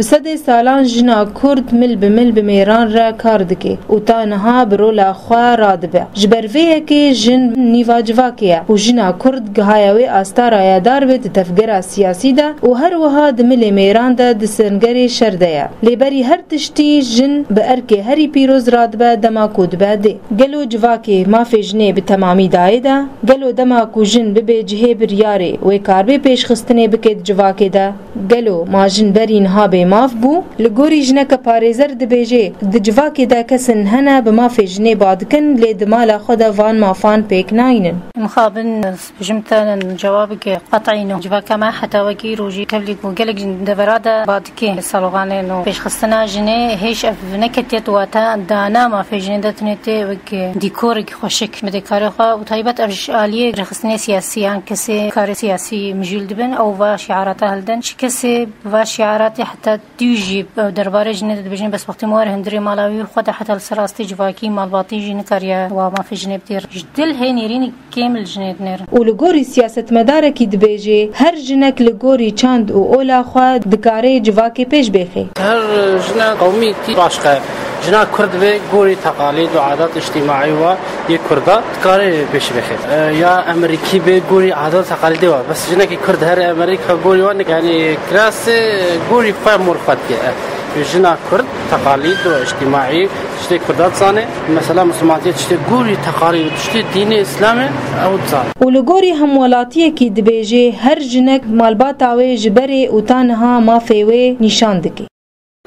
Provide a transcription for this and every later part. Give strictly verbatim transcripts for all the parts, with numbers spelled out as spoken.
Bi sedê salan jina Kurd mil bi mil bi mêran re kar dike û ta niha bi rola xwe radibe. Ji ber vê yekê jin nîva civakê ye û jina Kurd gihaye wê astara ya dar be di tevgera siyasî de û her wiha di milê mêran de di sengerê şer de ye. Lê berî her tiştî jin bi erkê herî pîroz radibe dema ku dibe dê. Gelo civakê mafê jinê bi temamî dayê de? Gelo dema ku jin bibe cihê biryarê wê karbê pêşxistinê bike di civakê de? Gelo ma jin berî niha bêmaf bû? Li gorî jineke parêzer dibêje, di civakê de kesin hene bi mafê jinê ba dikin, lê di mala xwe de van mafan pêk nayînin. Mixabin jim te cewabeke qet'î no. Civaka me heta wekî rojî tevlî ku gelek jin devera de ba dike saloganên û pêşxistina jinê hêj ev neketiye tu wate dana mafê jinê de tune tê wek dîkorek xweşik bi dêkarê xwe û taybet ev ji aliyê rêxistinê siyasî yan kesê karê siyasî mijûl dibin ew va şiarata hildin. Çi kesê va şiaratê heta dîw jî, e, derbarê jinê de dibêjin, bes wextê me were hundirê mala wî xwe de heta li ser astê civakî, malbatî jî nikariye wa mafê jinê bidêr. Ji dil hê nêrînî kêm li jinê dinêrin. Û li gorî siyasetmedarekî dibêje, her jinek li gorî çand û ola xwe dikare civakê pêş bêxe. Her jina qewmî tî başqe. Jina Kurd vê gorî teqalîd û adat îctîmaî wa yê Kurda dikare pêş bêxe. E, ya Emerîkî bê gorî adat teqalîdê wa. Bes jinekî Kurd her Emerîka gorî wa nik-, yanî kirasê gorî xwe mor xwe diye. E, jina Kurd teqalîd û îctîmaî tiştê Kurda dizane. Mesela Mislimantiyê tiştê gorî teqalîd û tiştê dînê Îslamê ew dizane. Û li gorî hemwelatiyekî dibêje her jinek malbata wê ji berê û ta niha mafê wê nîşan dike.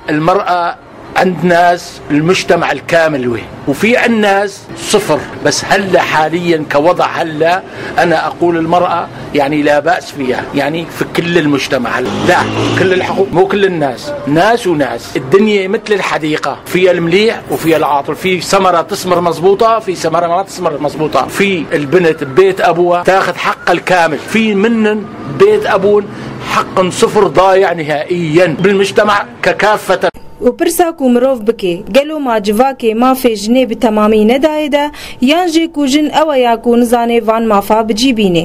المرأة عند ناس المجتمع الكامل وين، وفي عند ناس صفر. بس هلا حاليا كوضع هلا أنا أقول المرأة يعني لا بأس فيها، يعني في كل المجتمع هلا. لا، كل الحقوق، مو كل الناس، ناس وناس. الدنيا مثل الحديقة، فيها المليح وفيها العاطل، في ثمرة تثمر مزبوطة، في ثمرة ما تثمر مزبوطة. في البنت ببيت أبوها تاخذ حقها الكامل، في منن بيت أبون حق صفر ضايع نهائيا بالمجتمع ككافة. Û pirsa ku mirov bike, gelo ma civakê mafê jinê bi temamî nedayê de, yan jî ku jin ew e ya ku nizane van mafa bi cî bîne?